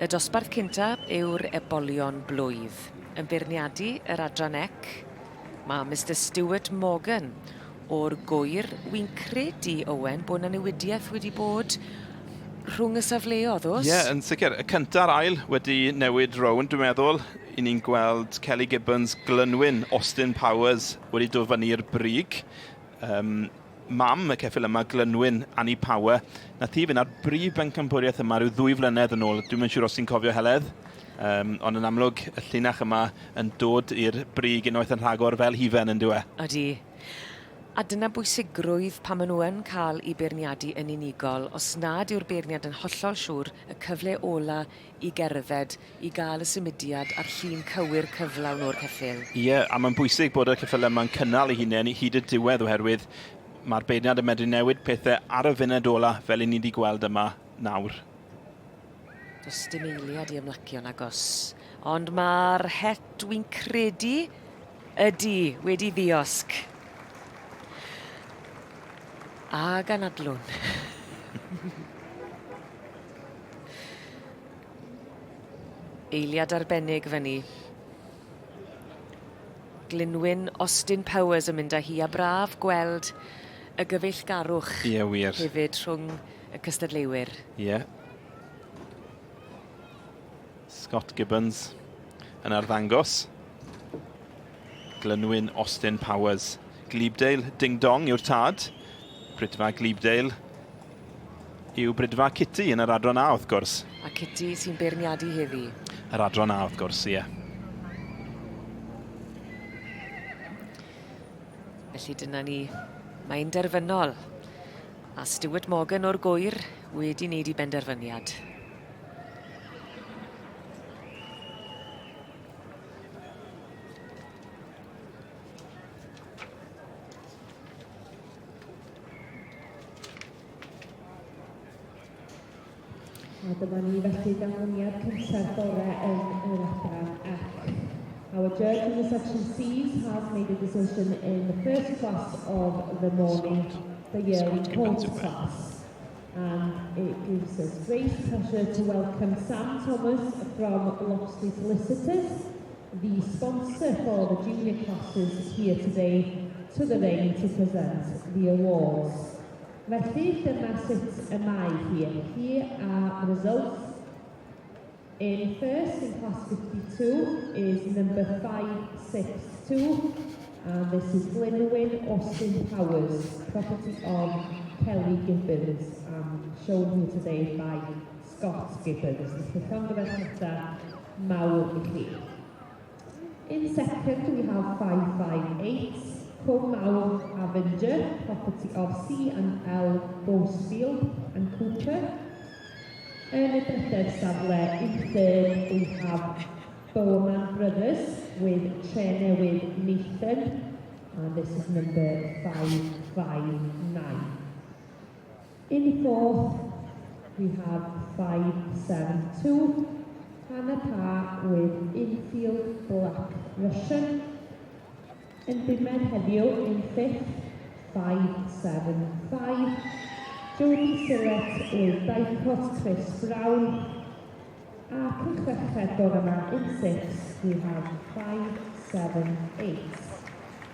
Y dosbarth cynta yw'r ebolion blwydd. Yn beirniadu yr adran ec, mae Mister Stuart Morgan o'r Gŵyr. Wi'n credu, Owen, bod 'na newidiaeth wedi bod rhwng y safleodd, oes? Ie, yn sicr. Y cynta a'r ail wedi newid rownd, dwi'n meddwl. I ni'n gweld Kelly Gibbons, Glynwyn, Austin Powers wedi dod fyny i'r brig. Um, mam y ceffyl yma, Glynwyn, Annie Power, nath hi fynd ar brif bencampwriaeth yma rhyw ddwy flynedd yn ôl. Dwi'm yn siŵr os ti'n cofio Heledd, um, ond yn amlwg y llinach yma yn dod i'r brig unwaith yn rhagor fel hufen yn dyw e. Ydy. A dyna bwysigrwydd pan maen nhw yn cael eu beirniadu yn unigol, os nad yw'r beirniad yn hollol siŵr, y cyfle ola i gerdded, i gael y symudiad a'r llun cywir cyflawn o'r ceffyl. Ie, a mae'n bwysig bod y ceffylau yma'n cynnal eu hunain hyd y diwedd oherwydd mae'r beirniad yn medru newid pethau ar y funud ola fel i ni wedi gweld yma nawr. Does dim eiliad i ymlacio nagos. Ond mae'r het dwi'n credu ydy wedi ddiosg. Ag anadlwn. Eiliad arbennig fyny. Glynwyn Austin Powers yn mynd â hi a braf gweld y gyfeillgarwch Ie, wir. hefyd rhwng y cystadleuwyr. Ie. Scott Gibbons yn arddangos. Glynwyn Austin Powers. Glebedale Ding Dong yw'r tad. Brydfa Glebedale yw Brydfa Kitty yn yr adran A wrth gwrs. A Kitty sy'n beirniadu heddi. Yr adran A wrth gwrs, ie. Felly dyna ni. Mae'n derfynol. A Stuart Morgan o'r Gŵyr wedi wneud i benderfyniad. A dyma ni felly ganlyniad cynta'r bore yn yr adran ac Our judge in the section C's has made a decision in the first class of the morning, the yearling colt class. And it gives us great pleasure to welcome Sam Thomas from Loxley Solicitors, the sponsor for the junior classes here today, to the ring to present the awards. Felly, dyma sut y mae hi. Here are the results. In first, in class 52, is number 562, and this is Glynwyn Austin Powers, property of Kelly Gibbons, and shown here today by Scott Gibbons. Felly, llongyfarchiadau mawr i chi. In second, we have 558, Cwm Mawr Avenger, property of C and L Bosfield and Cooper. Yn y drydedd safle, in third, we have Bowman Brothers with Trenewydd Nathan, and this is number 559. In fourth, we have 572, Hannah Parr with Infield Black Russian. Yn bumed heddiw, in fifth, 575, Jodie Sillett with Dicot Chris Brown. Ac yn chweched bore yma, in sixth, we have 578.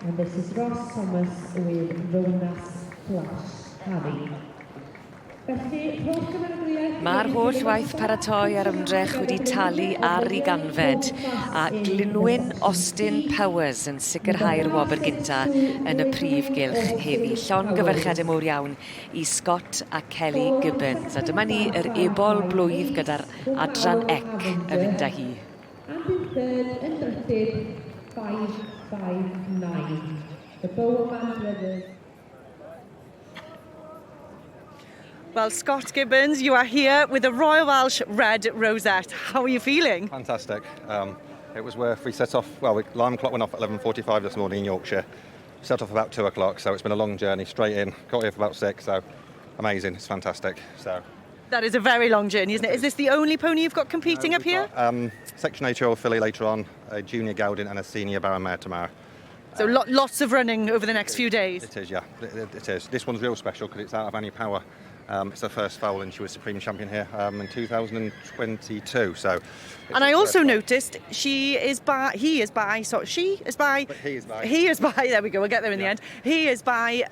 And this is Ross Thomas with Ronas Flash Harry. Felly, rhowch gymeradwyaeth... Mae'r holl waith paratoi a'r ymdrech wedi talu ar ei ganfed, a Glynwyn Austin Powers yn sicrhau'r wobr gynta yn y prif gylch heddi. Llongyfarchiadau mowr iawn i Scott a Kelly Gibbons. A dyma ni yr ebol blwydd gyda'r adran ec yn mynd â hi. And in third, yn drydydd, 559, The Bowerman Brothers. Well, Scott Gibbons, you are here with the Royal Welsh Red Rosette. How are you feeling? Fantastic. Um, it was worth, we set off, well, we, alarm clock went off at 11.45 this morning in Yorkshire. Set off about 2 o'clock, so it's been a long journey straight in. Got here for about 6, so amazing. It's fantastic. So That is a very long journey, isn't it? Is this the only pony you've got competing up here? Got, section 8-year-old filly later on, a junior gelding and a senior barrow mare tomorrow. So lo lots of running over the next few days. It is, yeah. It, it is. This one's real special because it's out of any power. It's her first foal and she was Supreme Champion here in 2022. So, And I also noticed she is by, he is by, so she is by, But he is by. He is by, there we go, we'll get there in the Yeah. end. He is by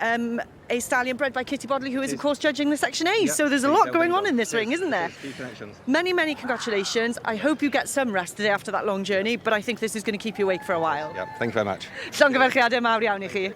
a stallion bred by Kitty Bodley, who is, of Is- course, judging the Section A. Yeah, So there's a he's lot going on Dog. in this ring, isn't there? There's few connections. Many, many congratulations. I hope you get some rest today after that long journey, but I think this is going to keep you awake for a while. Yeah, thank you very much. Llongyfarchiadau mawr iawn i chi.